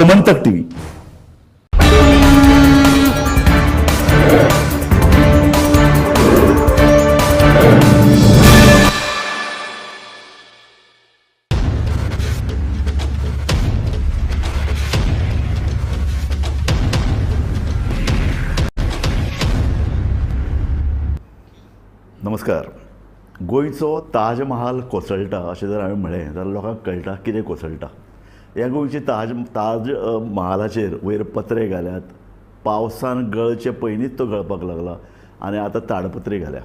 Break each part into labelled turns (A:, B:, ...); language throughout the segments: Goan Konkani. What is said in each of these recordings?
A: गोमंतक टीव्ही. नमस्कार. गोंयचो ताजमहाल कोसळटा अशें जर हांवें म्हळें जाल्यार लोकांक कळटा कितें कोसळटा. ह्या गोंयचे ताज ताज महालाचेर वयर पत्रे घाल्यात, पावसान गळचे पयलींच तो गळपाक लागला आनी आतां ताडपत्री घाल्या.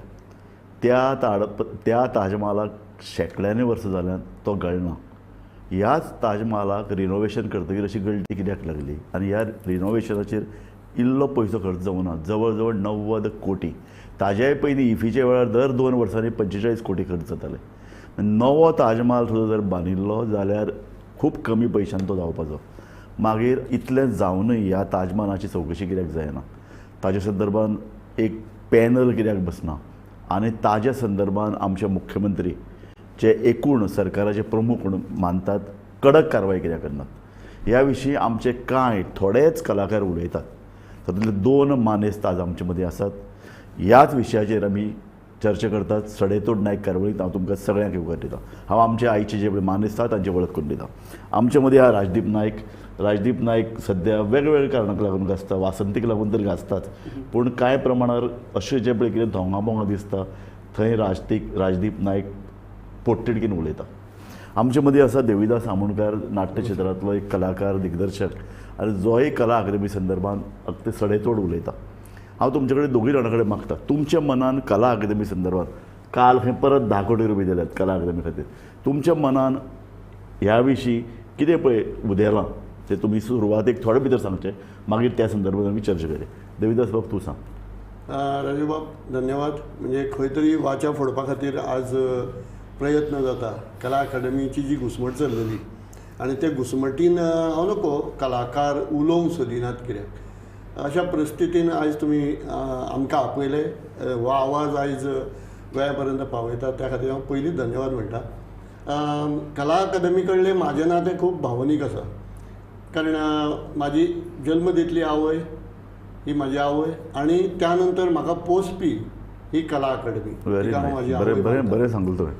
A: त्या ताजमहालाक शेंकड्यांनी वर्सां जाल्यात तो गळना. ह्याच ताजमहालाक रिनोवेशन करतकीर अशी गळटी कित्याक लागली आनी ह्या रिनोवेशनाचेर इल्लो पयसो खर्च जावना, जवळ जवळ 90 कोटी. ताज्याय पयलीं इफीच्या वेळार दर 2 वर्सांनी 45 कोटी खर्च जाताले. नवो ताजमहाल सुद्दां जर बांदिल्लो जाल्यार खूब कमी पयशान तो जावपाचो. मागीर इतलें जावनूय ह्या ताजमहालाची चवकशी कित्याक जायना, ताज्या संदर्भान एक पॅनल कित्याक बसना आनी ताज्या संदर्भान आमचे मुख्यमंत्री जे एकूण सरकाराचे प्रमुख म्हणून मानतात कडक कारवाय कित्याक करनात, ह्या विशीं आमचे कांय थोडेच कलाकार उलयतात. तातूंतले 2 मानेस्त आज आमचे मदीं आसात. ह्याच विशयाचेर आमी चर्चा करतात. सडेतोड नायक कार्यावळींत हांव तुमकां सगळ्यांक येवकार दिता. हांव आमचे आयचे जे मानेस्त आसात तांची वळख करून दिता. आमचे मदीं आहा राजदीप नायक. राजदीप नायक सद्या वेगवेगळ्या कारणांक लागून गाजता, वासंतीक लागून तर गाजताच, पूण कांय प्रमाणार अशें जें पळय कितें धोंगा बोंगा दिसता थंय राजदीप नायक पोटतिडकीन उलयता. आमचे मदीं आसा देविदास आमोणकार, नाट्य क्षेत्रांतलो एक कलाकार, दिग्दर्शक आनी जोय कला अकादमी संदर्भान अगदी सडेतोड उलयता. हांव तुमचे कडेन दोगूय जाणां कडेन मागता, तुमच्या मनान कला अकादमी संदर्भान काल खंय परत 10 कोटी रुपया दिल्यात कला अकादमी खातीर, तुमच्या मनान ह्या विशीं कितें पळय उदेलां तें तुमी सुरवातेक थोडे भितर सांगचें, मागीर त्या संदर्भान आमी चर्चा करूया. देविदास बाब, तूं सांग.
B: राजू बाब, धन्यवाद. म्हणजे खंय तरी वाचा फोडपा खातीर आज प्रयत्न जाता. कला अकादमीची जी घुसमट चल्लेली आनी ते घुसमटीन हांव नको कलाकार उलोवंक सोदिनात कित्याक, अशा परिस्थितीन आयज तुमी आमकां आपयले, हो आवाज आयज गोंया पर्यंत पावयता, त्या खातीर हांव पयलींच धन्यवाद म्हणटा. कला अकादमी कडलें म्हाजें नातें खूब भावनीक आसा, कारण म्हाजी जल्म दितली आवय ही म्हाजी आवय आनी त्या नंतर म्हाका पोसपी ही कला अकादमी.
A: बरें सांगलें तुवें.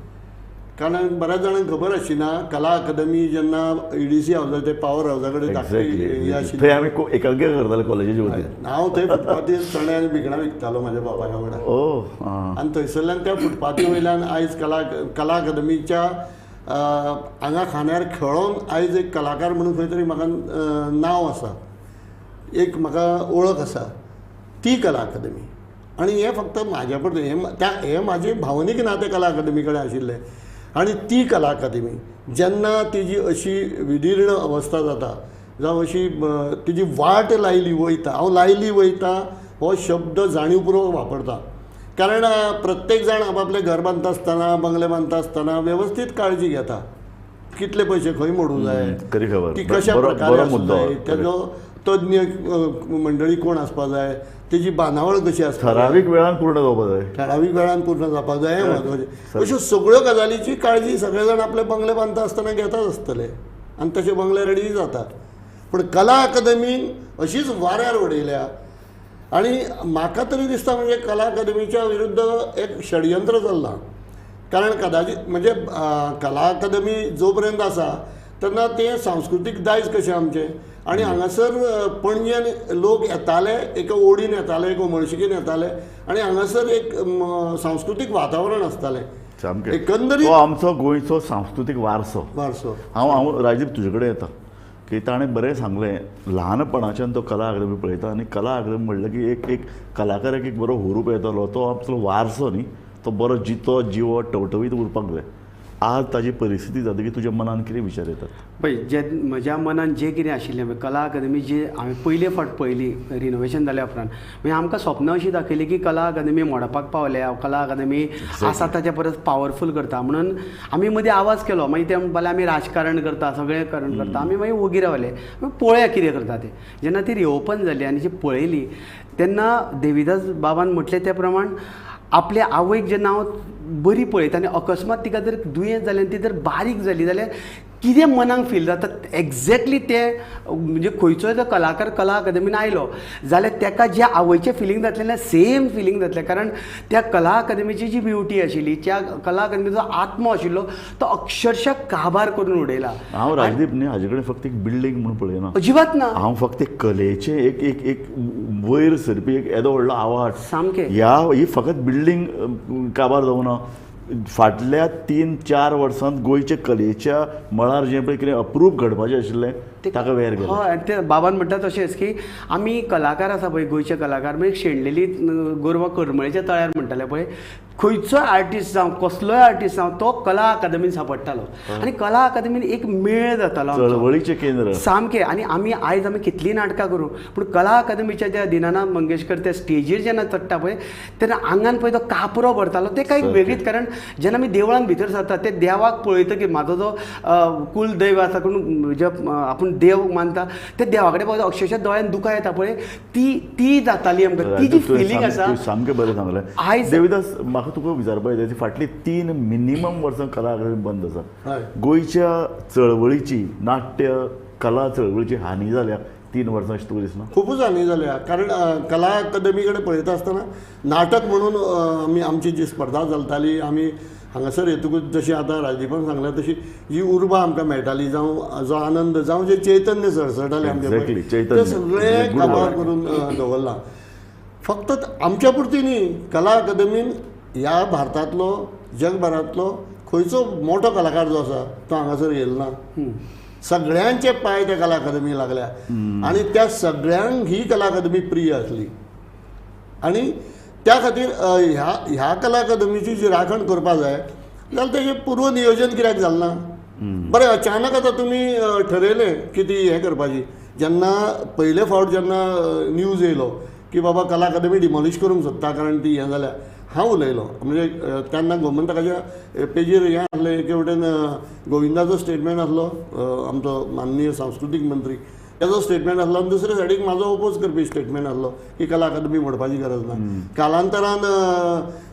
B: कारण बऱ्याच जाणांक खबर आशिना, कला अकादमी जेन्ना EDC हावजा ते पावर हावजा कडेन धाकटी
A: आशिल्ली, आमी एकांकी करताले कॉलेजीचे वतीन.
B: हांव थंय फुटपाथीर चणे आनी भिकणां विकतालो म्हाज्या बापाय वांगडा, आनी थंयसरल्यान त्या फुटपाथी वयल्यान आयज कला अकादमीच्या हांगा खांद्यार खेळोन आयज एक कलाकार म्हणून खंय तरी म्हाका नांव आसा, एक म्हाका वळख आसा, ती कला अकादमी. आनी हें फक्त म्हाज्या पुरतें, हें म्हाजें भावनीक नातें कला अकादमी कडेन आशिल्लें. आनी ती कला अकादमी जेन्ना तिजी अशी विदीर्ण अवस्था जाता, जावं अशी तिजी वाट लायली वयता, हांव लायली वयता हो शब्द जाणीवपूर्वक वापरता, कारण प्रत्येक जाण आपआपलें घर बांदता आसतना, बंगले बांदता आसतना वेवस्थीत काळजी घेता, कितले पयशे खंय मोडूंक जाय, ती कशा प्रकारे आसूंक जाय, तेजो तज्ञ मंडळी कोण आसपा जाय, तेजी बांदावळ कशी आसता,
A: ठरावीक वेळान पूर्ण जावपाक जाय,
B: ठरावीक वेळान पूर्ण जावपाक जाय, हें म्हत्वाचें. अश्यो सगळ्यो गजालीची काळजी सगळे जाण आपले बंगले बांदता आसतना घेताच आसतले आनी तशे बंगले रेडी जातात. पूण कला अकादमीन अशीच वाऱ्यार उडयल्या आनी म्हाका तरी दिसता म्हणजे कला अकादमीच्या विरुद्ध एक षडयंत्र चल्लां. कारण कदाचित म्हणजे कला अकादमी जो पर्यंत आसा तेन्ना तें सांस्कृतीक दायज कशें आमचें, आनी हांगासर पणजेन लोक येताले, एका ओडीन येताले, एक उमळशिकेन येताले आनी हांगासर एक सांस्कृतीक वातावरण आसतालें. एकंदरीत
A: आमचो गोंयचो सांस्कृतीक वारसो
B: वारसो.
A: हांव राजदीप तुजे कडेन येता की ताणें बरें सांगलें, ल्हानपणाच्यान तो कला अकादमी पळयता आनी कला अकादमी म्हणलें की एक एक कलाकाराक एक बरो हुरूप येतालो, तो आमचो वारसो न्ही, तो बरो जितो जिवो टवटवीत उरपाक जाय. आज ताजी परिस्थिती जाता की तुज्या मनान कितें विचार येतात?
C: पळय, जे म्हज्या मनान जें कितें आशिल्लें, कला अकादमी जी हांवें पयले फावट पळयली रिनोवेशन जाल्या उपरांत, म्हणजे आमकां स्वप्न अशी दाखयली की कला अकादमी मोडपाक पावल्या, कला अकादमी आसा ताच्या परस पावरफूल करता म्हणून आमी मदीं आवाज केलो. मागीर ते म्हणपाले आमी राजकारण करता, सगळें करण करता, आमी मागीर वोगी रावले. पळोवया कितें करता तें. जेन्ना ती रिओपन जाली आनी जी पळयली तेन्ना देविदास बाबान म्हटलें त्या प्रमाण आपले आवयक जेन्ना हांव बरी पळयता आनी अकस्मात तिका जर दुयेंस जालें आनी ती जर बारीक जाली जाल्यार कितें मनाक फील जाता एक्झॅक्टली तें म्हणजे खंयचोय जो कलाकार कला अकादमीन आयलो जाल्यार ताका जें आवयचें फिलींग जातलें ना सेम फिलींग जातलें कारण त्या कला अकादमीची जी ब्युटी आशिल्ली त्या कला अकादमीचो आत्मो आशिल्लो तो अक्षरशः काबार करून उडयला.
A: हांव राजदीप न्ही हाजे कडेन फक्त एक बिल्डींग म्हणून पळयना,
C: अजिबात ना,
A: हांव फक्त एक कलेचें एक एक एक वयर सरपी एक येदो व्हडलो आवाज
C: सामकें
A: ह्या ही फकत बिल्डींग काबार जावना. फाटल्या 3-4 वर्सांत गोंयच्या कलेच्या मळार जें पळय कितें अप्रूप घडपाचें आशिल्लें ताका वेर गेलें.
C: हय, ते बाबान म्हणटा तशेंच की आमी कलाकार आसा पळय गोंयचे कलाकार म्हणजे शेणलेली गोरवां करमळेच्या तळ्यार म्हणटाले पळय, खंयचोय आर्टिस्ट जावं कसलोय आर्टिस्ट जावं तो कला अकादमीन सांपडटालो आनी कला अकादमीन एक मेळ जातालो,
A: चळवळीचें केंद्र
C: सामकें. आनी आमी आयज आमी कितलीं नाटकां करूं पूण कला अकादमीच्या ज्या दिनानाथ मंगेशकर त्या स्टेजीर जेन्ना चडटा पळय तेन्ना आंगान पळय तो कापरो भरतालो ते कांय वेगळीच. कारण जेन्ना आमी देवळान भितर सरता ते देवाक पळयता की म्हाजो जो कुलदैव आसा कोण जे आपूण देव मानता त्या देवा कडेन पळयता अक्षरशः दोळ्यान दुकां येता पळय ती ती जाताली आमकां ती जी फिलींग आसा.
A: सामकें बरें सांगलें. आयज देविदास म्हाका तुका विचारपाक जाय, फाटलीं 3 मिनिमम वर्सां कला अकादमी बंद आसा, गोंयच्या चळवळीची नाट्य कला चळवळीची हानी जाल्या 3 वर्सां अशें तुका दिसना?
B: खुबूच हानी जाल्या. कारण कला अकादमी कडेन पळयता आसतना नाटक म्हणून आमी आमची जी स्पर्धा चलताली आमी हांगासर येतकूच जशें आतां राजदीपान सांगलें तशी जी उर्बा आमकां मेळटाली जावं जो आनंद जावं जें चैतन्य सरसरतालें आमचें तें सगळें काबार करून दवरलां. फक्त आमच्या पुरती न्ही, कला अकादमीन ह्या भारतांतलो जगभरांतलो खंयचो मोठो कलाकार जो आसा तो हांगासर येयलो ना. सगळ्यांचे पांय त्या कला अकादमी लागल्या आनी त्या सगळ्यांक ही कला अकादमी प्रिय आसली आनी त्या खातीर ह्या ह्या कला अकादमीची जी राखण करपाक जाय जाल्यार तेजें पूर्व नियोजन कित्याक जालें ना? बरें, अचानक आतां तुमी ठरयलें की ती हें करपाची. जेन्ना पयले फावट जेन्ना न्यूज येयलो की बाबा कला अकादमी डिमॉलिश करूंक सोदता कारण ती हें जाल्या, हांव उलयलो म्हणजे तेन्ना गोमंतकाच्या पेजीर हें आसलें, एके वटेन गोविंदाचो स्टेटमेंट आसलो आमचो माननीय सांस्कृतीक मंत्री तेजो स्टेटमेंट आसलो आनी दुसरे सायडीक म्हाजो ओपोज करपी स्टेटमेंट आसलो की कला अकादमी मोडपाची गरज ना. कालांतरान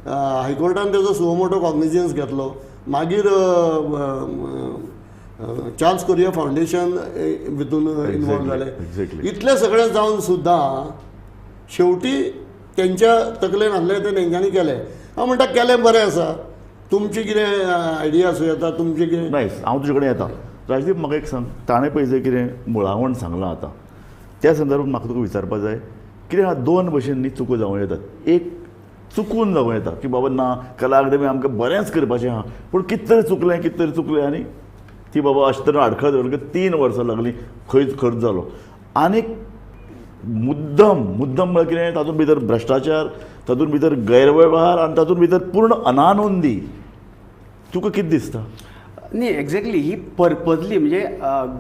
B: हायकोर्टान तेजो सुओ मोटो कॉग्निजन्स घेतलो, मागीर चार्ल्स कोरिया फावंडेशन भितून इनवॉल्व जाले. इतलें सगळें जावन सुद्दां शेवटी तेंच्या तकलेन आसलें तें तेंच्यांनी केलें. हांव म्हणटा केलें बरें आसा, तुमची कितें आयडिया आसूं येता तुमची कितें.
A: नायस, हांव तुजे कडेन येता. राजदीप म्हाका एक सांग, ताणें पळय जें कितें मुळावण सांगलां आतां त्या संदर्भात म्हाका तुका विचारपाक जाय, कितें आहा 2 भशेन न्ही चुको जावं येतात. एक चुकून जावं येता की बाबा ना कला अकादमी आमकां बरेंच करपाचें आहा पूण कितें तरी चुकलें कितें तरी चुकलें आनी ती बाबा अशें तरेन आडखळ दवरली 3 वर्सां लागलीं खंयच खर्च जालो. आनी मुद्दम मुद्दम म्हळ्यार कितें तातूंत भितर भ्रश्टाचार, तातूंत भितर गैरवेव्हार आनी तातूंत भितर पूर्ण अनानोंदी. तुका कितें दिसता?
C: न्ही, एक्झॅक्टली ही पर्पजली म्हणजे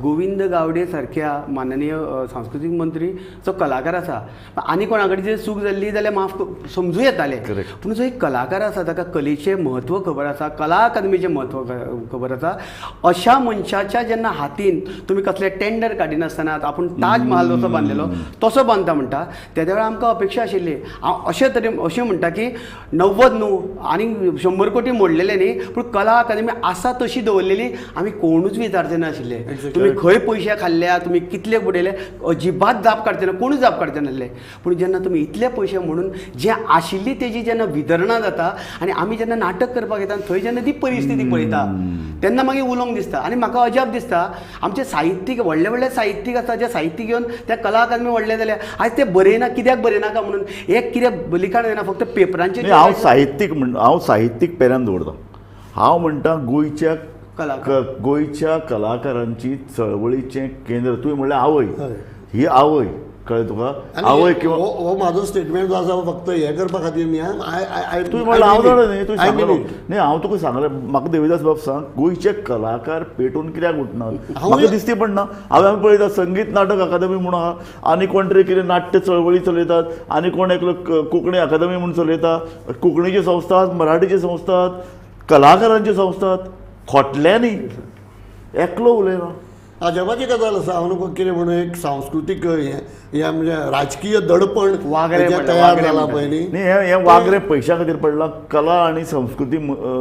C: गोविंद गावडे सारक्या माननीय सांस्कृतीक मंत्री जो कलाकार आसा आनी कोणा कडेन जर चूक जाल्ली जाल्यार माफ समजूं येतालें, पूण जो एक कलाकार आसा ताका कलेचें म्हत्व खबर आसा, कला अकादमीचें म्हत्व खबर आसा, अशा मनशाच्या जेन्ना हातीन तुमी कसलें टेंडर काडिनासतना आपूण ताज महाल जसो बांदलेलो तसो बांदता म्हणटा तेद्या वेळार आमकां अपेक्षा आशिल्ली. हांव अशे तरेन अशें म्हणटा की 90 न्हू आनी 100 कोटी मोडलेले न्ही, पूण कला अकादमी आसा तशी दवरलेली आमी कोणूच विचारचे नाशिल्ले. तुमी खंय पयशे खाल्ल्या, तुमी कितले बुडयले, अजिबात जाप काडचे ना, कोणूच जाप काडचे नासले. पूण जेन्ना तुमी इतले पयशे म्हणून जे आशिल्ली तेजी जेन्ना वितरणां जाता आनी आमी जेन्ना नाटक करपाक येता थंय जेन्ना ती परिस्थिती पळयता तेन्ना मागीर उलोवंक दिसता आनी म्हाका अजाप दिसता आमचे साहित्यीक व्हडले व्हडले साहित्यीक आसा जे साहित्यीक येवन त्या कला अकादमी व्हडले जाल्या आयज ते बरयना, कित्याक बरयनाका म्हणून एक कितें लिखाण जायना फक्त पेपरांचेर.
A: हांव साहित्यीक म्हण हांव साहित्यीक पेऱ्यान दवरता. हांव म्हणटा गोंयच्या गोंयच्या कलाकारांची चळवळीचें केंद्र तुवें म्हणलें आवय, ही आवय कळ्ळें तुका आवय किंवा
B: हो म्हाजो स्टेटमेंट जो आसा फक्त हें करपा खातीर न्ही.
A: तुवें म्हणलें हांव जाणा न्ही, तुवें सांगलें न्ही, हांव तुका सांगलें. म्हाका देविदास बाब सांग, गोंयचे कलाकार पेटून कित्याक उठना? म्हाका दिसती पडना. हांवें आमी पळयता संगीत नाटक अकादमी म्हूण आहा आनी कोण तरी कितें नाट्य चळवळी चलयतात आनी कोण एकलो कोंकणी अकादमी म्हूण चलयता, कोंकणीची संस्था, मराठीची संस्था, कलाकारांची संस्था, खोटल्यांनी एकलो उलयना.
B: अजापाची गजाल आसा. हांव नको कितें म्हणून एक सांस्कृतीक हें म्हणजे राजकीय दडपण तयार जालां पळय न्ही.
A: हें वागरें पयशां खातीर पडलां. कला आनी संस्कृती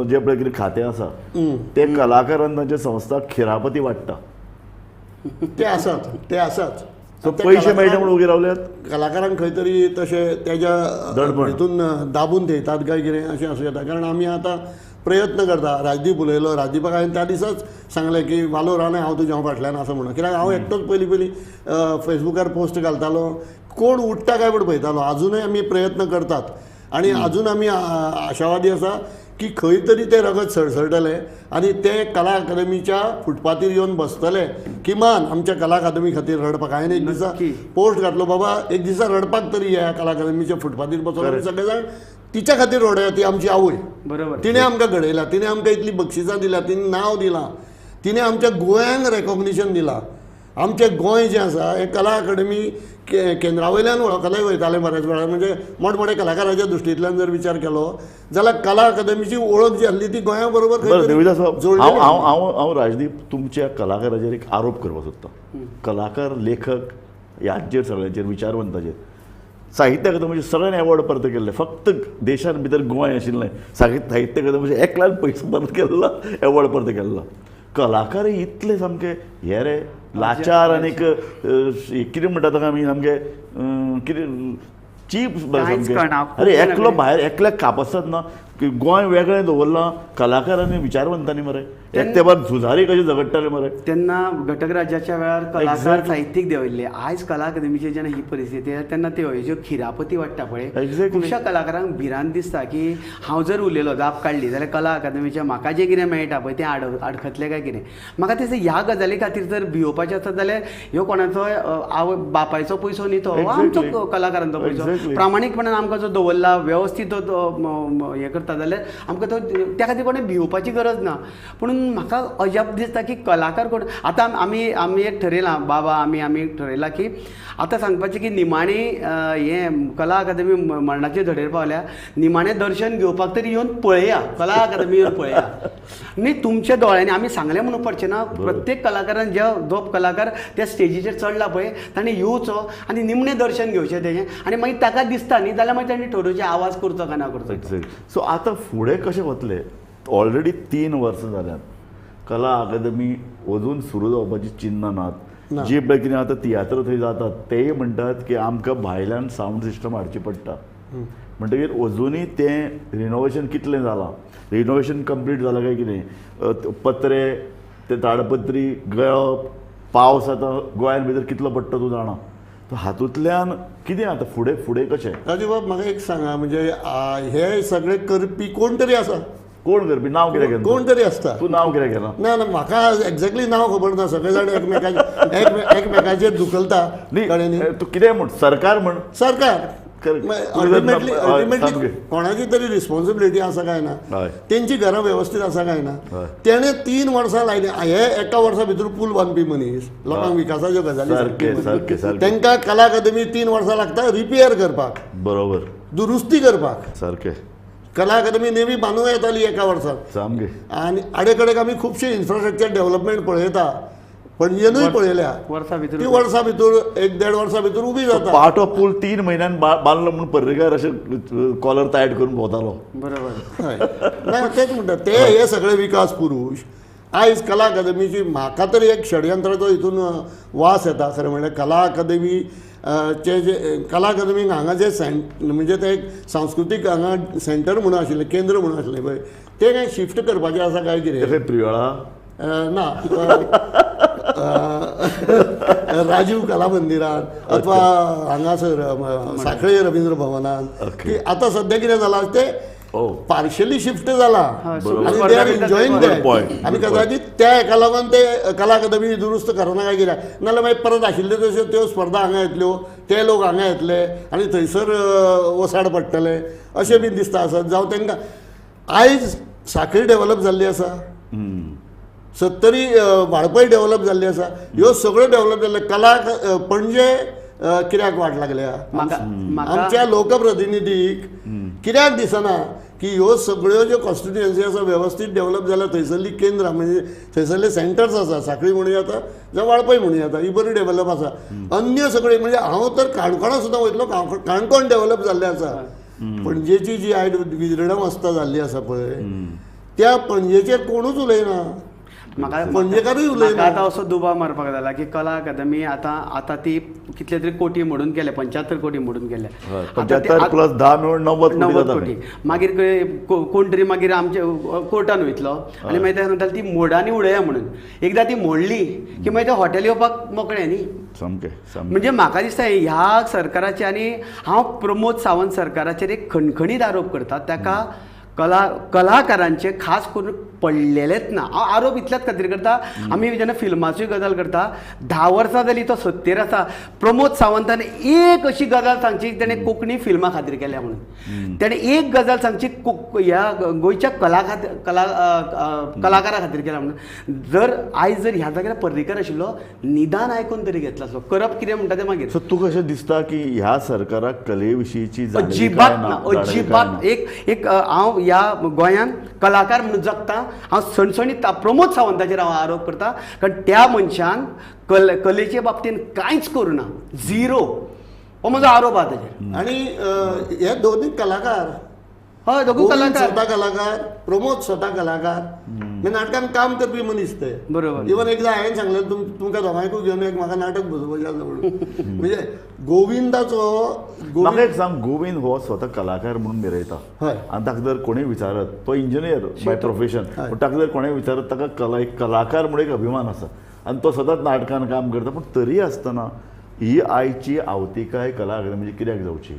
A: जें पळय कितें खातें आसा ते कलाकारान तांच्या संस्था खिरापती वाडटा.
B: ते आसात, ते आसात.
A: पयशे मेळटा म्हणून उगी रावल्यात.
B: कलाकारांक खंय तरी तशें तेज्या हितून दाबून थेयतात काय कितें अशें आसूं येता. कारण आमी आतां प्रयत्न करता. राजदीप उलयलो, राजदीपाक हांवें त्या दिसाच सांगलें की वालोर आनी हांव तुज्या फाटल्यान आसा म्हणून. कित्याक हांव एकटोच पयलीं पयलीं फेसबुकार पोस्ट घालतालो, कोण उठ्ठा काय म्हूण पळयतालो. आजुनूय आमी प्रयत्न करतात आनी आजून आमी आशावादी आसा की खंय तरी तें रगत सळसळटलें आनी ते कला अकादमीच्या फुटपाथीर येवन बसतले किमान आमच्या कला अकादमी खातीर रडपाक. हांवें एक दिसा पोस्ट घातलो, बाबा एक दिसा रडपाक तरी ह्या कला अकादमीच्या फुटपाथीर बसून सगळे जाण तिच्या खातीर रडया. ती आमची आवय,
C: बरोबर,
B: तिणें आमकां घडयला, तिणें आमकां इतलीं बक्षिसां दिल्या, तिणें नांव दिलां, तिणें आमच्या गोंयांक रेकॉग्निशन दिलां. आमचें गोंय जें आसा हें कला अकादमी केंद्रा वयल्यान वळखले वयतालें बऱ्याच वेळार. म्हणजे मोठमोठ्या कलाकाराच्या दृश्टींतल्यान जर विचार केलो जाल्यार कला अकादमीची वळख जी आसली ती गोंया बरोबर.
A: हांव हांव हांव राजदीप तुमच्या कलाकाराचेर एक आरोप करपाक सोदतां. कलाकार, लेखक ह्यांचेर सगळ्यांचेर, विचारवंताचेर, साहित्य अकादमीचे सगळ्यांनी एवॉर्ड परत केल्ले, फक्त देशान भितर गोंय आशिल्लें साहित्य अकादमीचे एकल्यान पयसो परत केल्लो, एवॉर्ड परत केल्लो. कलाकार इतले सामके हे रे लाचार आनीक कितें म्हणटा ताका आमी सामके कितें चीप सामके. अरे एकलो भायर एकल्याक कापसत ना. गोंय वेगळें दवरलां कलाकारांनी विचारवंतांनी मरे. एक तेंपार झुजारी कशें झगडटाले मरे.
C: तेन्ना घटक राज्याच्या वेळार कलाकार साहित्यीक देंवयल्ले. आयज कला अकादमीची जेन्ना ही परिस्थिती आसा तेन्ना त्यो ज्यो खिरापती वाडटा पळय, खुबश्या कलाकारांक भिरांत दिसता की हांव जर उलयलो, जाप काडली जाल्यार कला अकादमीच्या म्हाका जें कितें मेळटा पळय तें आडखतलें काय कितें. म्हाका दिसता ह्या गजाली खातीर जर भियोवपाचें आसत जाल्यार ह्यो कोणाचो आवय बापायचो पयसो न्ही तो, आमचो कलाकारांचो पयसो. प्रामाणीकपणान आमकां जो दवरला वेवस्थीत तो हें करता जाल्यार आमकां तो त्या खातीर कोणें भियोवपाची गरज ना. पूण म्हाका अजाप दिसता की कलाकार कोण आतां आमी आमी एक ठरयलां बाबा, आमी आमी ठरयलां की आतां सांगपाचें की निमाणी हें कला अकादमी मरणाचे धडेर पावल्या, निमाणें दर्शन घेवपाक तरी येवन पळया, कला अकादमी येवन पळया. न्ही तुमच्या दोळ्यांनी आमी सांगलें म्हणून पडचें ना. प्रत्येक कलाकारान जो कलाकार त्या स्टेजीचेर चडला पळय ताणें येवचो आनी निमणें दर्शन घेवचें तेजें, आनी मागीर ताका दिसता न्ही जाल्यार मागीर ताणें ठरोवचें आवाज करचो काय ना करचो.
A: सो आतां फुडें कशें वतलें? ऑलरेडी 3 वर्सां जाल्यात कला अकादमी अजून सुरू जावपाची चिन्नां नात. जी पळय कितें आतां तियात्र थंय जातात तेय म्हणटात की आमकां भायल्यान सावंड सिस्टम हाडची पडटा. म्हणटकीर अजुनूय तें रिनोवेशन कितलें जालां, रिनोवेशन कंप्लीट जालां काय कितें, पत्रे ते ताडपत्री गळप, पावस आतां गोंयान भितर कितलो पडटा तूं जाणा. हातूंतल्यान कितें आतां फुडें फुडें कशें?
B: राजूबाब म्हाका एक सांगा, म्हणजे हे सगळे करपी कोण तरी आसा.
A: कोण करपी? नांव कितें घेना?
B: कोण तरी आसता.
A: तूं नांव कितें घेना?
B: ना ना, म्हाका एक्झॅक्टली नांव खबर ना. सगळे जाण एकमेकाचेर धुकलता.
A: न्ही तूं कितें म्हण, सरकार म्हण,
B: सरकार अल्टिमेटली अल्टिमेटली कोणाची तरी रिस्पॉन्सिबिलिटी आसा काय ना, तेंची घरां वेवस्थीत आसा काय ना. तेणें 3 वर्सां लायलीं. हे एका वर्सा भितर पूल बांदपी मनीस, लोकांक विकासाच्यो गजाली, तांकां कला अकादमी 3 वर्सां लागता रिपेयर करपाक,
A: बरोबर,
B: दुरुस्ती करपाक.
A: सारकें.
B: कला अकादमी नेवी बांदूं येताली एका वर्साक.
A: सामकें.
B: आनी आडेकडेक आमी खुबशे इन्फ्रास्ट्रक्चर डेव्हलपमेंट पळयता, पणजेनूय पळयल्या, ती वर्सां भितर 1-1.5 वर्सां भितर उबी जाता.
A: पाटो पूल 3 म्हयन्यान बांदलो म्हूण पर्रीकार अशें कॉलर टायट करून भोंवतालो.
C: बरोबर.
B: ना तेच म्हणटा ते हे सगळे विकास पुरूश. आयज कला अकादमीची म्हाका तरी एक षडयंत्राचो हितून वास येता. खरें म्हणल्यार कला अकादमी चे जे कला अकादमीक हांगा जे म्हणजे ते एक सांस्कृतीक हांगा सेंटर म्हणून आशिल्लें, केंद्र म्हणून आशिल्लें पळय, तें काय शिफ्ट करपाचें आसा काय कितें?
A: प्रियोळा
B: ना, राजीव कला मंदिरान अथवा हांगासर साखळे रवींद्र भवनान. की आतां सद्या कितें जालां तें पार्शली शिफ्ट जाला आनी they are enjoying that. आनी कदाचित त्या हेका लागून ते कला अकादमी दुरुस्त करना काय कित्याक, नाजाल्यार मागीर परत आशिल्ल्यो तश्यो त्यो स्पर्धा हांगा येतल्यो, ते लोक हांगा येतले आनी थंयसर वसाड पडटले अशें बीन दिसता आसत. जावं तांकां आयज साखळी डेव्हलप जाल्ली आसा, सत्तरी वाळपय डेव्हलप जाल्ली आसा, ह्यो सगळ्यो डेव्हलप जाल्ल्यो. कला पणजे कित्याक वाट लागल्या? आमच्या लोकप्रतिनिधीक कित्याक दिसना की ह्यो सगळ्यो ज्यो कॉन्स्टिट्युएन्सी आसा वेवस्थीत डेव्हलप जाल्या, थंयसरली केंद्रां म्हणजे थंयसरले सेंटर्स आसा, साखळी म्हणूं येता जावं वाळपय म्हणूं येता, ही बरी डेव्हलप आसा. अन्य सगळे म्हणजे हांव तर काणकोणा सुद्दां वयतलो, काणकोण डेव्हलप जाल्लें आसा. पणजेची जी आयज विजृढ अवस्था जाल्ली आसा पळय, त्या पणजेचेर कोणूच उलयना,
C: म्हाका
B: पणजेकारूय उलयना.
C: आतां असो दुबाव मारपाक जाला की कला अकादमी आतां आतां ती कितले तरी कोटी मोडून गेले, 75 कोटी मोडून गेले,
A: 75 प्लस 10 मेळून 90
C: कोटी. मागीर कोण तरी मागीर आमचे कोर्टान वयतलो आनी मागीर ते सांगताले ती मोडांनी उडया म्हणून. एकदां ती मोडली की मागीर ते हॉटेल येवपाक मोकळें न्ही.
A: सामकें
C: म्हणजे म्हाका दिसता ह्या सरकाराचे, आनी हांव प्रमोद सावंत सरकाराचेर एक खणखणीत आरोप करता, ताका कलाकारांचे खास करून पडलेलेच ना. हांव आरोप इतल्याच खातीर करता, आमी जेन्ना फिल्माची गजाल करता, 10 वर्सां जाली तो सत्तेर आसा, प्रमोद सावंतान एक अशी गजाल सांगची तेणें कोंकणी फिल्मां खातीर केल्या म्हणून, तेणें एक गजाल सांगची ह्या गोंयच्या कलाकारा खातीर केल्या म्हणून. जर आयज जर ह्या जाग्यार पर्रीकर आशिल्लो, निदान आयकून तरी घेतला आसलो, करप कितें म्हणटा तें मागीर.
A: सो तुका अशें दिसता की ह्या सरकाराक कले विशींची
C: अजिबात ना, अजिबात. एक एक हांव ह्या गोंयांत कलाकार म्हणून जगता, हांव सणसणीत प्रमोद सावंताचेर हांव आरोप करता, कारण त्या मनशान कलेचे बाबतीन कांयच करूं ना, झिरो हो म्हजो आरोप आहा ताचेर.
B: आनी हे दोनूय कलाकार,
C: हय दोगूय कलाकार,
B: स्वता कलाकार, प्रमोद स्वता कलाकार, म्हणजे नाटकान काम करपी मनीस ते.
C: बरोबर.
B: इवन एकदां हांवें सांगलें तुमकां दोगांयकूय घेवन एक म्हाका नाटक बसोवपाचें आसा म्हणून. म्हणजे गोविंदाचो,
A: म्हाका एक सांग, गोविंद हो स्वता कलाकार म्हणून मिरयता,
B: हय,
A: आनी ताका जर कोणूय विचारत, तो इंजिनियर बाय प्रोफेशन, पूण ताका जर कोणूय विचारत ताका एक कलाकार म्हणून एक अभिमान आसा आनी तो सदांच नाटकान काम करता. पूण तरी आसतना ही आयची आवतिकाय कला अकादमीची कित्याक जावची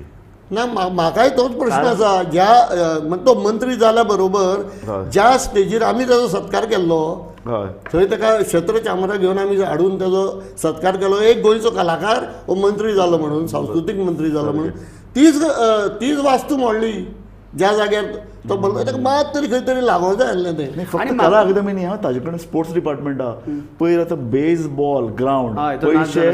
B: ना? म्हाकाय तोच प्रश्न आसा. ज्या तो मंत्री जाल्या बरोबर ज्या स्टेजीर आमी ताजो सत्कार केल्लो, थंय ताका शत्र चामरां घेवन आमी हाडून ताजो सत्कार केलो, एक गोंयचो कलाकार हो मंत्री जालो म्हणून, सांस्कृतीक मंत्री जालो म्हणून, तीच वास्तू मोडली ज्या जाग्यार तो बोललो, ताका मात तरी खंय तरी लागोंक जाय आसलें तें.
A: फक्त कला अकादमी न्ही, हा ताजे कडेन स्पोर्ट्स डिपार्टमेंट आहा. पयर आतां बेसबॉल ग्रावंड पयशे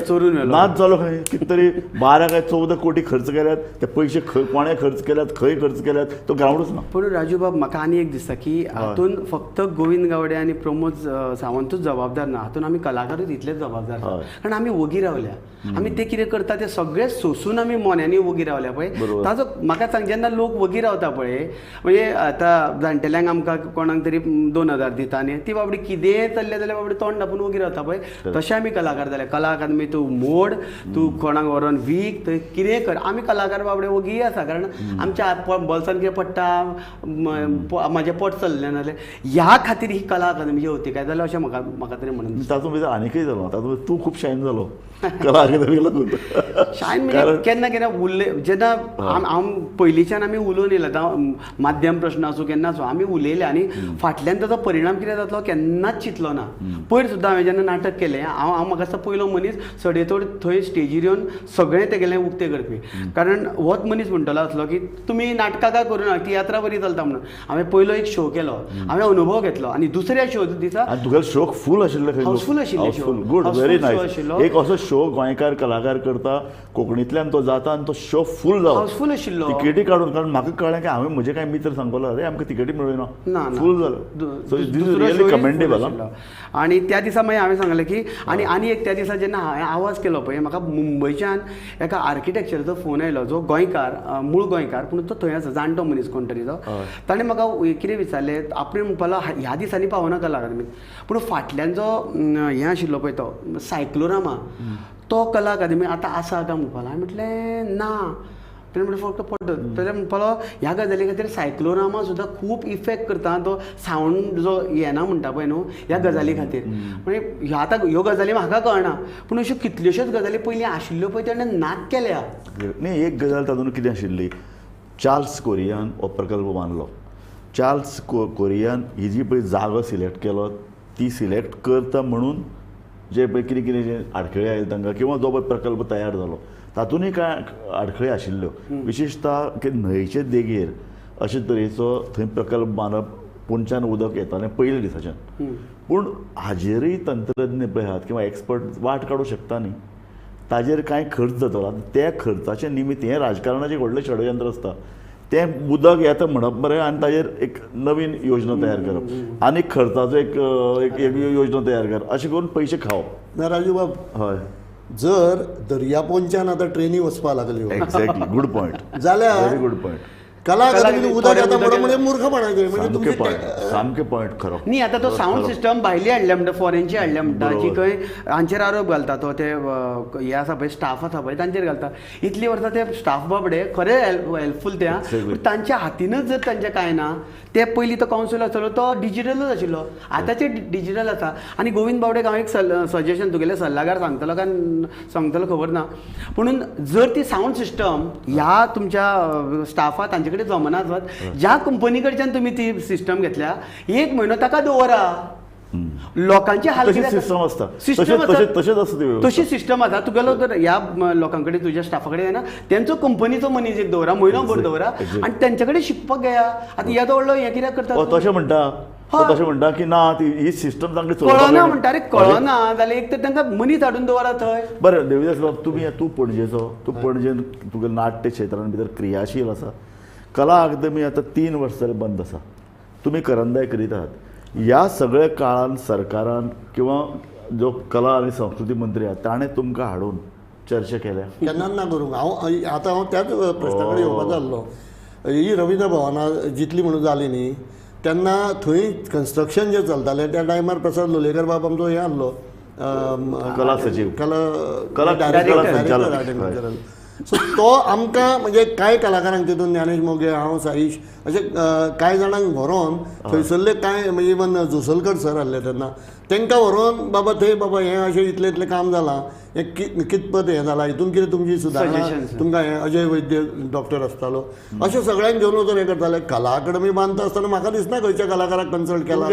A: नाच जालो खंय, कितें तरी 12 काय 14 कोटी खर्च केल्यात, ते पयशे खंय कोणें खर्च केल्यात, खंय खर्च केल्यात, तो ग्रावंडूच ना.
C: पूण राजू बाब, म्हाका आनी एक दिसता की हातून फक्त गोविंद गावडे आनी प्रमोद सावंतूच जबाबदार ना, हातून आमी कलाकारूच इतलेच जबाबदार, कारण आमी वोगी रावल्या, आमी ते कितें करता ते सगळें सोसून आमी मोन्यांनी वोगी रावल्या पळय. ताजो म्हाका सांग, जेन्ना लोक वोगी रावता पळय, म्हणजे आतां जाणटेल्यांक आमकां कोणाक तरी 2000 दिता आनी ती बाबडी कितेंय चल्लें जाल्यार बाबडी तोंड धांपून वोगी रावता पळय, तशें आमी कलाकार जाले. कला अकादमी तूं मोड, तूं कोणाक व्हरोन वीक, थंय कितेंय कर, आमी कलाकार बाबडे वोगी आसा, कारण आमच्या बोल्सान कितें पडटा, म्हाजें पोट चल्लें नाजाल्यार ह्या खातीर ही कला अकादमीची अवतिकाय जाल्या अशें म्हाका म्हाका तरी म्हणून.
A: तातूंत भितर आनीकय जालो, तातूंत तूं खूब शायन जालो कला अकादमीक लागून.
C: शायन म्हणजे केन्ना केन्ना उलय, जेन्ना हांव पयलींच्यान आमी उलोवन येयला, आतां माध्यम प्रश्न आसूं केन्ना आसूं आमी उलयले आनी फाटल्यान ताजो परिणाम कितें जातलो केन्नाच चिंतलो ना. पयर सुद्दां हांवें जेन्ना नाटक केलें, हांव हांव म्हाका दिसता पयलो मनीस सडेतोड थंय स्टेजीर येवन सगळें तेगेलें उक्तें करपी, कारण होच मनीस म्हणटलो आसलो की तुमी नाटकां काय करूं ना, तियात्रां बरी चलता म्हणून. हांवें पयलो एक शो केलो, हांवें अनुभव घेतलो आनी दुसऱ्या शो दिसा
A: तुगेलो शो फूल आशिल्लो,
C: हाऊसफूल आशिल्लो,
A: गुड, व्हेरी नायस. एक असो शो गोंयकार कलाकार करता, कोंकणींतल्यान तो जाता आनी तो शो फूल जाता,
C: हाऊसफूल आशिल्लो,
A: तिकेटी काडून. कारण म्हाका कळ्ळें की हांवें म्हजे कांय मित्र सांगलो, अरे आमकां तिकेटी मेळना,
C: ना
A: फूल जालो. So this is really commendable.
C: आनी त्या दिसा मागीर हांवें सांगलें की आनी आनी एक त्या दिसा जेन्ना हांवें आवाज केलो पळय, म्हाका मुंबयच्यान एका आर्किटेक्चराचो फोन आयलो, जो गोंयकार, मूळ गोंयकार पूण तो थंय आसा, जाणटो मनीस कोण तरी तो, ताणें म्हाका कितें विचारलें, आपणें म्हणपाक ह्या दिसांनी पावना कला अकादमीत, पूण फाटल्यान जो हें आशिल्लो पळय तो सायक्लोरामा, तो कला अकादमी आतां आसा काय म्हणपाक. हांवें म्हटलें ना, तेणें म्हणलें फक्त पडटा. तेणें म्हणपालो ह्या गजाली खातीर सायक्लोरामा सुद्दां खूब इफेक्ट करता, तो सावंड जो येना म्हणटा पळय न्हू, ह्या गजाली खातीर. म्हणजे ह्या आतां ह्यो गजाली म्हाका कळना, पूण अश्यो कितल्योश्योच गजाली पयलीं आशिल्ल्यो पळय तेणें नाक केल्या.
A: न्ही, एक गजाल तातूंत कितें आशिल्ली, चार्ल्स कोरियान हो प्रकल्प बांदलो. चार्ल्स कोरियान ही जी पळय जागो सिलेक्ट केलो, ती सिलेक्ट करता म्हणून जे पळय कितें कितें जे आडखळी आयले तांकां, किंवा जो पळय प्रकल्प तयार जालो तातूंतय कांय आडखळी आशिल्ल्यो. विशेशतः की न्हंयचे देगेर अशे तरेचो थंय प्रकल्प बांदप, पुणच्यान उदक येतालें पयल्या दिसाच्यान, पूण हाजेरूय तंत्रज्ञ पळय आहात किंवा एक्सपर्ट वाट काडूं शकता न्ही, ताजेर कांय खर्च जातलो. आतां त्या खर्चाचें निमित्त हें राजकारणाचें व्हडलें षडयंत्र आसता, तें उदक येता म्हणप बरें आनी ताजेर एक नवीन योजना तयार करप आनी खर्चाचो एक एक योजना तयार कर, अशें करून पयशे खावप
B: ना. राजू बाब,
A: हय,
B: जर दर्या पोंच्यान आतां ट्रेनी वचपाक लागल्यो,
A: एक्झॅक्टली गुड पॉयंट,
B: जाल्यार
A: व्हेरी गुड पॉयंट.
B: कला अकादमीन उदक येता म्हणप म्हणजे मूर्खपणाचें, म्हणजे
A: सामकें पॉयंट खरो.
C: न्ही, आतां तो सावंड सिस्टम भायली हाडल्या म्हणटा, फॉरेनची हाडल्या म्हणटा, जी खंय हांचेर आरोप घालता तो ते हे आसा पळय स्टाफ आसा पळय तांचेर घालता. इतली वर्सां ते स्टाफ बाबडे खरें हेल्पफूल ते, पूण तांच्या हातीनच जर तांचें कांय ना. ते पयलीं तो कावन्सील आसलो तो डिजिटलूच आशिल्लो, आतांचे डिजिटल आसा. आनी गोविंद बावडेक हांव एक सजेशन तुगेले सल्लागार सांगतलो काय सांगतलो खबर ना, पुणून जर ती सावंड सिस्टम ह्या तुमच्या स्टाफा तांचे कडेन जमना आसत, ज्या कंपनी कडच्यान तुमी ती सिस्टम घेतल्या एक म्हयनो ताका दवरा, लोकांचे हाल.
A: सिस्टम आसता,
C: तशी सिस्टम आसा तुगेलो जर ह्या लोकां कडेन तुज्या स्टाफा कडेन ना, तेंचो कंपनीचो मनीस एक दवरा, म्हयनो भर दवरा आनी तेंचे कडेन शिकपाक घेया. आतां येदो व्हडलो हें कित्याक करता?
A: तशें म्हणटा, तशें म्हणटा की ना ती ही सिस्टम चांगली
C: कळना म्हणटा. अरे कळना जाल्यार एक तर तांकां मनीस हाडून दवरा थंय.
A: बरें देवीदास बाब, तुमी तूं पणजेचो, तूं पणजेन तुगे नाट्य क्षेत्रान भितर क्रियाशील आसा. कला अकादमी आतां 3 वर्सां जालीं बंद आसा, तुमी करंदाय करीत आहात. ह्या सगळ्या काळान सरकारान किंवा जो कला आनी संस्कृती मंत्री आहा ताणें तुमकां हाडून चर्चा केल्या?
B: केन्नाच ना करूंक. हांव आतां हांव त्याच प्रश्ना कडेन येवपाचो आसलो. ही रवींद्र भवना जितली म्हणून जाली न्ही तेन्ना थंय कन्स्ट्रक्शन जें चलतालें त्या टायमार प्रसाद लोलयेकर बाब आमचो हें आसलो,
A: कला सचीव,
B: कला डायरेक्टर. सो तो आमकां म्हणजे कांय कलाकारांक तितून ज्ञानेश मोगे, हांव, साईश अशे कांय जाणांक व्हरोन थंयसरले कांय म्हणजे इवन जोसलकर सर आसले तेन्ना तांकां व्हरोन बाबा थंय बाबा हें अशें इतलें इतलें काम जालां, हें कितपत हें जालां, हितून कितें तुमची सुदारणा तुमकां हें अजय वैद्य डॉक्टर आसतालो, अशें सगळ्यांक घेवन वचून हें करताले. कला अकादमी बांदता आसतना म्हाका दिसना खंयच्या कलाकाराक कन्सल्ट केला,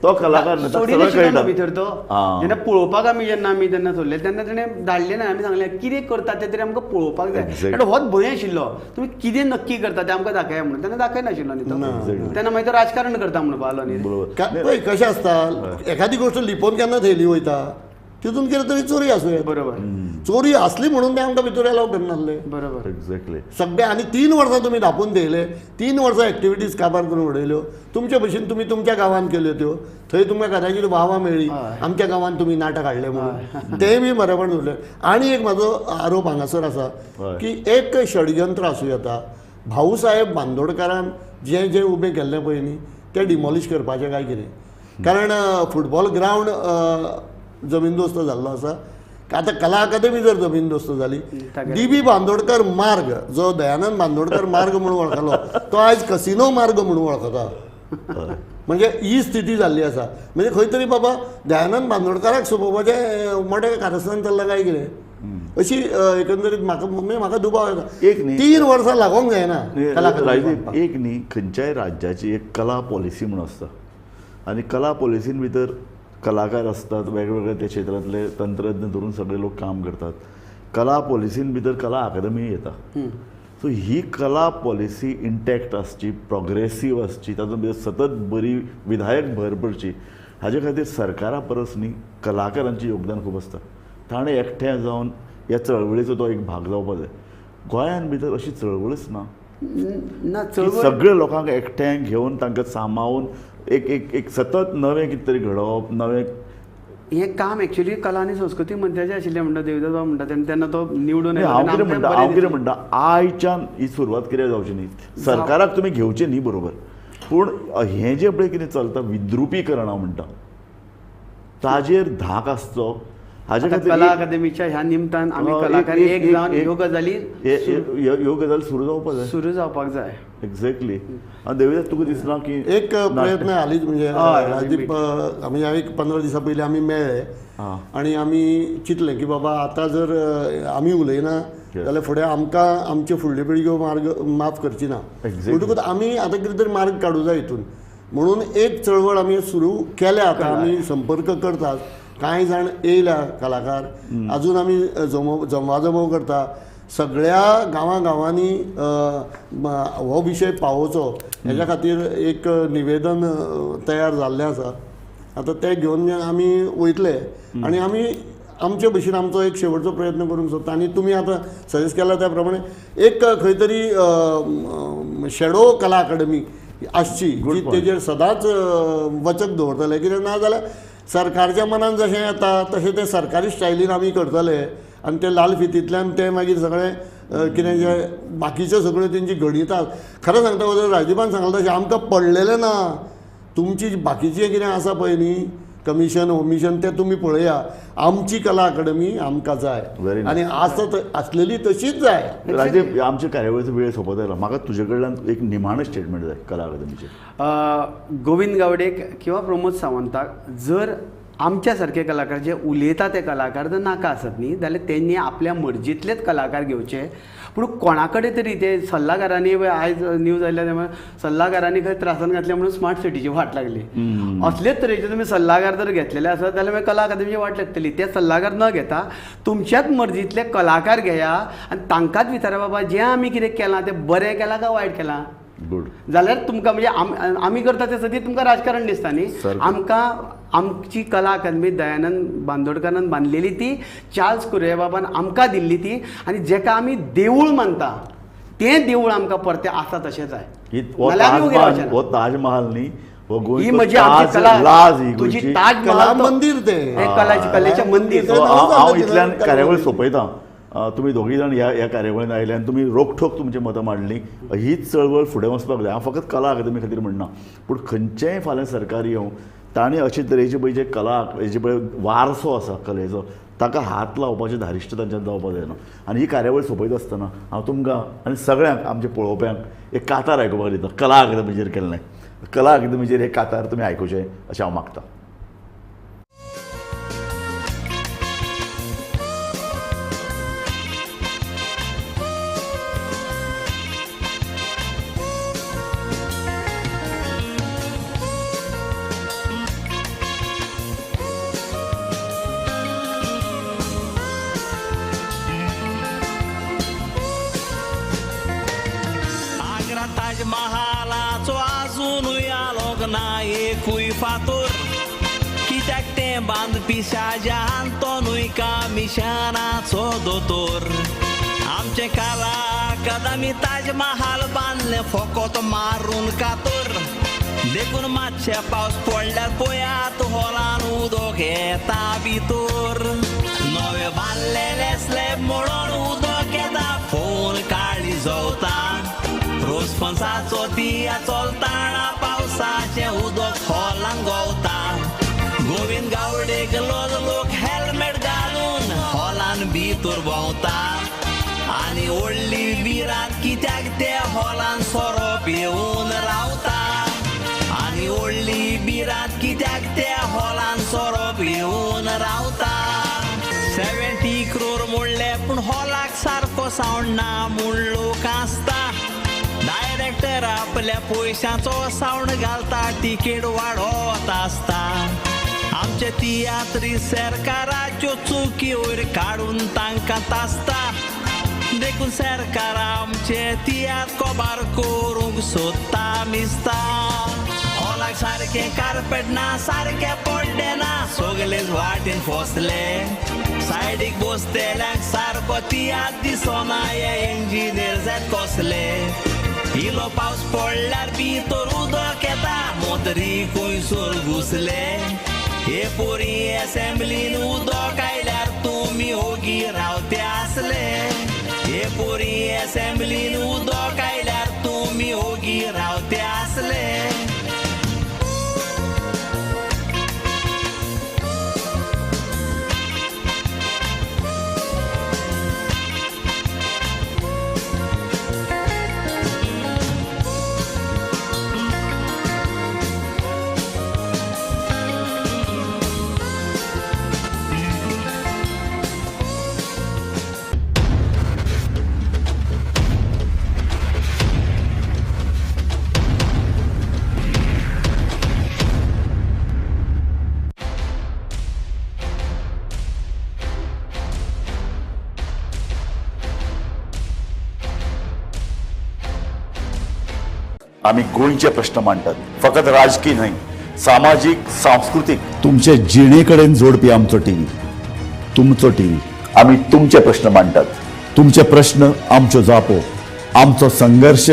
A: तो कलाकार
C: भितर तो जेन्ना पळोवपाक आमी जेन्ना आमी तेन्ना सोडले तेन्ना तेणें धाडलें ना. आमी सांगलें कितें करता तें तरी आमकां पळोवपाक जाय, कारण होच भंय आशिल्लो तुमी कितें नक्की करता तें आमकां दाखया म्हणून. तेन्ना दाखयनाशिल्लो न्ही तो, तेन्ना मागीर तो राजकारण करता म्हणपाक लागलो न्ही.
B: पळय कशें आसता, एखादी गोश्ट लिपोवन केन्ना थेयली वयता, तितून कितें तरी चोरी आसूं येता.
C: बरोबर,
B: चोरी आसली म्हणून ते आमकां भितर एलाव करनासले.
C: बरोबर,
A: एक्झॅक्टली.
B: सगळे आनी 3 वर्सां तुमी धापून थेयले, 3 वर्सां एक्टिविटीज काबार करून उडयल्यो. तुमचे भशेन तुमी तुमच्या गांवांत केल्यो त्यो, थंय तुमकां कदाचित वावा मेळ्ळी, आमच्या गांवांत तुमी नाटक हाडलें म्हणून, तेंय बी बरेपण उरलें. आनी एक म्हाजो आरोप हांगासर आसा की एक षडयंत्र आसूं येता, भाऊसाहेब बांदोडकारान जें जें उबें केल्लें पळय न्ही तें डिमॉलिश करपाचें काय कितें, कारण फुटबॉल ग्रावंड जमीनदोस्त जाल्लो आसा. आतां कला अकादमी जर जमीनदोस्त जाली, डी बी बांदोडकर मार्ग जो दयानंद बांदोडकर मार्ग म्हणून वळखलो तो आयज कसिनो मार्ग म्हणून वळखता. म्हणजे ही स्थिती जाल्ली आसा. म्हणजे खंय तरी बाबा दयानंद बांदोडकाराक सोंपोवपाचें मोठें कारस्थान चल्लां काय कितें अशी एकंदरीत म्हाका म्हाका दुबाव येता.
A: एक न्ही
B: 3 वर्सां लागोंक जायना कला अकादमी.
A: एक न्ही, खंयच्याय राज्याची एक कला पॉलिसी म्हणून आसता आनी कला पॉलिसीन भितर कलाकार असतात, वेगवेगळे त्या क्षेत्रांतले तंत्रज्ञ धरून सगळे लोक काम करतात. कला पॉलिसीन भितर कला अकादमी येता. सो ही कला पॉलिसी इंटॅक्ट आसची, प्रोग्रेसीव आसची, तातूंत भितर सतत बरी विधायक भर पडची, हाजे खातीर सरकारा परस न्ही कलाकारांचें योगदान खूब आसता. ताणें एकठांय जावन ह्या चळवळीचो तो एक भाग जावपा जाय. गोंयान भितर अशी चळवळच ना, सगळे लोकांक एकठांय घेवन तांकां सामावून एक एक एक सतत नवें कितें तरी घडोवप, नवें
C: हें काम एक्चुअली कला आनी संस्कृती मंत्र्याचें आशिल्लें म्हणटा देवदास बाब म्हणटा तेन्ना तो निवडून.
A: हांव कितें म्हणटा, हांव कितें म्हणटा, आयच्यान ही सुरवात कित्याक जावची न्ही, सरकाराक तुमी घेवचें न्ही बरोबर, पूण हें जें पळय कितें चलता विद्रुपीकरण हांव म्हणटा ताजेर धाक आसचो. हाजे खातीर
C: कला अकादमीच्या ह्या निमतान आमी कलाकार एक जावन ह्यो गजाली
A: ह्यो गजाली सुरू जावपाक जाय,
C: सुरू जावपाक जाय.
A: एक्झॅक्टली. आनी देवदास तुका दिसना की
B: एक प्रयत्न हालींच म्हणजे राजदीप म्हणजे एक 15 दिसां पयलीं आमी मेळ्ळे आनी आमी चिंतलें की बाबा आतां जर आमी उलयना जाल्यार फुडें आमकां आमच्यो फुडल्यो पिळग्यो मार्ग माफ करची ना, म्हणटकूच आमी आतां कितें तरी मार्ग काडूं जाय हितून म्हणून एक चळवळ आमी सुरू केल्या. आतां आमी संपर्क करतात, कांय जाण येयल्या कलाकार, अजून आमी जमवाजमव करता. सगळ्या गांवां गांवांनी हो विशय पावोवचो हेज्या खातीर एक निवेदन तयार जाल्लें आसा. आतां तें घेवन आमी वयतले आनी आमी आमचे भशेन आमचो एक शेवटचो प्रयत्न करूंक सोदता. आनी तुमी आतां सजेस्ट केला त्या प्रमाणे एक खंय तरी शेडो कला अकादमी आसची जी तेजेर सदांच वचक दवरतले, कित्याक ना जाल्यार सरकारच्या मनान जशें येता तशें तें सरकारी स्टायलीन आमी करतले आनी ते लाल फितींतल्यान ते मागीर सगळें कितें जें बाकीच्यो सगळ्यो तेंची गणितां. खरें सांगता राजदीपान सांगलां तशें आमकां पडलेलें ना. तुमची बाकीचें कितें आसा पळय न्ही कमिशन ओमिशन तें तुमी पळया, आमची कला अकादमी आमकां जाय आनी आसा आसलेली तशीच जाय.
A: राजदीप, आमच्या कार्यावळीचो वेळ सोंपत आयला, म्हाका तुजे कडल्यान एक निमाणें स्टेटमेंट जाय कला अकादमीचेर.
C: गोविंद गावडेक किंवा प्रमोद सावंताक जर आमच्या सारके कलाकार जे उलयता ते कलाकार जर नाका आसत न्ही जाल्यार तेंणी आपल्या मर्जींतलेच कलाकार घेवचे. पूण कोणा कडेन तरी ते सल्लागारांनी आयज न्यूज आयल्या त्यामुळे सल्लागारांनी खंय त्रासान घातले म्हणून स्मार्ट सिटीची वाट लागली. असलेच तरेचे तुमी सल्लागार जर घेतलेले आसत जाल्यार मागीर कला अकादमीची वाट लागतली. ते सल्लागार न घेता तुमच्याच मर्जींतले कलाकार घेया आनी तांकांच विचारा बाबा जें आमी कितें केलां तें बरें केलां काय वायट केलां.
A: गुड.
C: जाल्यार तुमकां म्हणजे आमी करता तें सदी तुमकां राजकारण दिसता न्ही. आमकां आमची कला अकादमी दयानंद बांदोडकारान बांदलेली ती चार्ल्स कुर्रेय बाबान आमकां दिल्ली ती, आनी जेका आमी देवूळ मानता तें देवूळ आमकां परतें आसा तशें जाय.
A: हो ताजमहाल न्ही,
C: ही म्हजी आमची कला, तुजी ताजमहाल
B: मंदीर, तें
C: कलेचें मंदीर.
A: हांव इतल्यान कार्यावळ सोंपयता. तुमी दोगूय जाण ह्या ह्या कार्यावळीन आयले आनी तुमी रोखठोक तुमचीं मतां मांडलीं. हीच चळवळ फुडें वचपाक जाय. हांव फकत कला अकादमी खातीर म्हणना, पूण खंयचेंय फाल्यां सरकार येवं ताणें अशे तरेचे पळय जे कला जे पळय वारसो आसा कलेचो ताका हात लावपाचें धारिश्ट तांच्यान जावपाक जायना. आनी ही कार्यावळ सोंपयता आसतना हांव तुमकां आनी सगळ्यांक आमच्या पळोवप्यांक एक कातार आयकुपाक दिता, कला अकादमीचेर केल्लें. कला अकादमीचेर हे कातार तुमी आयकुचें अशें हांव मागतां.
D: ताजमहालाचो आजुनूय आलोक ना एकूय फातोर, कित्याक तें बांदपी शाहजहान तो न्हय कमिशनाचो दोतोर. आमचें कला अकादमी ताजमहाल बांदलें फकत मारून कातोर, देखून मातशे पावस पडल्यार पळयात हॉलान उदक येता भितर. नवे बांदलेले स्लॅब म्हणून उदक येता फोन काळी जवता, रोज फणसाचो दिया चलताना पावसाचें उदक हॉलान गवता. गोविंद गावडेक लोक हेल्मेट घालून हॉलान भितर भोंवता, आनी व्हडली विरात कित्याक ते हॉलान सोरो पिवन रावता. आनी व्हडली बिरात कित्याक ते हॉलान सोरो पिवन रावता. 70 क्रोर मोडले पूण हॉलाक सारको सावंड ना म्हूण लोक आसता. डायरेक्टर आपल्या पयशांचो सावंड घालता, तिकेट वाडोवत आसता. आमचे तियात्री सरकाराच्यो चुकी वयर काडून तांकां तासता, देखून सरकार आमचे तियात्र कोबार करूंक सोदता मिसता. हॉलाक सारकें कार्पेट ना, सारकें पड्डे ना, सगलेच वाटेन फसले. सायडीक बसतल्यांक सारको तियात्र दिसना, हे इंजिनियर जायत कसले. इलो पावस पडल्यार भितर उदक येता, मोतरी खंयसर घुसले. हे पोरी एसेंब्लीन उदक आयल्यार तुमी ओगी रावते आसले. हे पोरी एसेंब्लीन उदक आयल्यार तुमी ओगी रावते आसले.
A: आमी गोंयचे प्रश्न मांडटात, फकत राजकी न्हय, सामाजीक, सांस्कृतीक, तुमचे जिणे कडेन जोडपी आमचो टीव्ही. तुमचो टीव्ही.
E: आमी तुमचे प्रश्न मांडटात.
A: तुमचे प्रश्न आमच्यो जापो, आमचो संघर्श,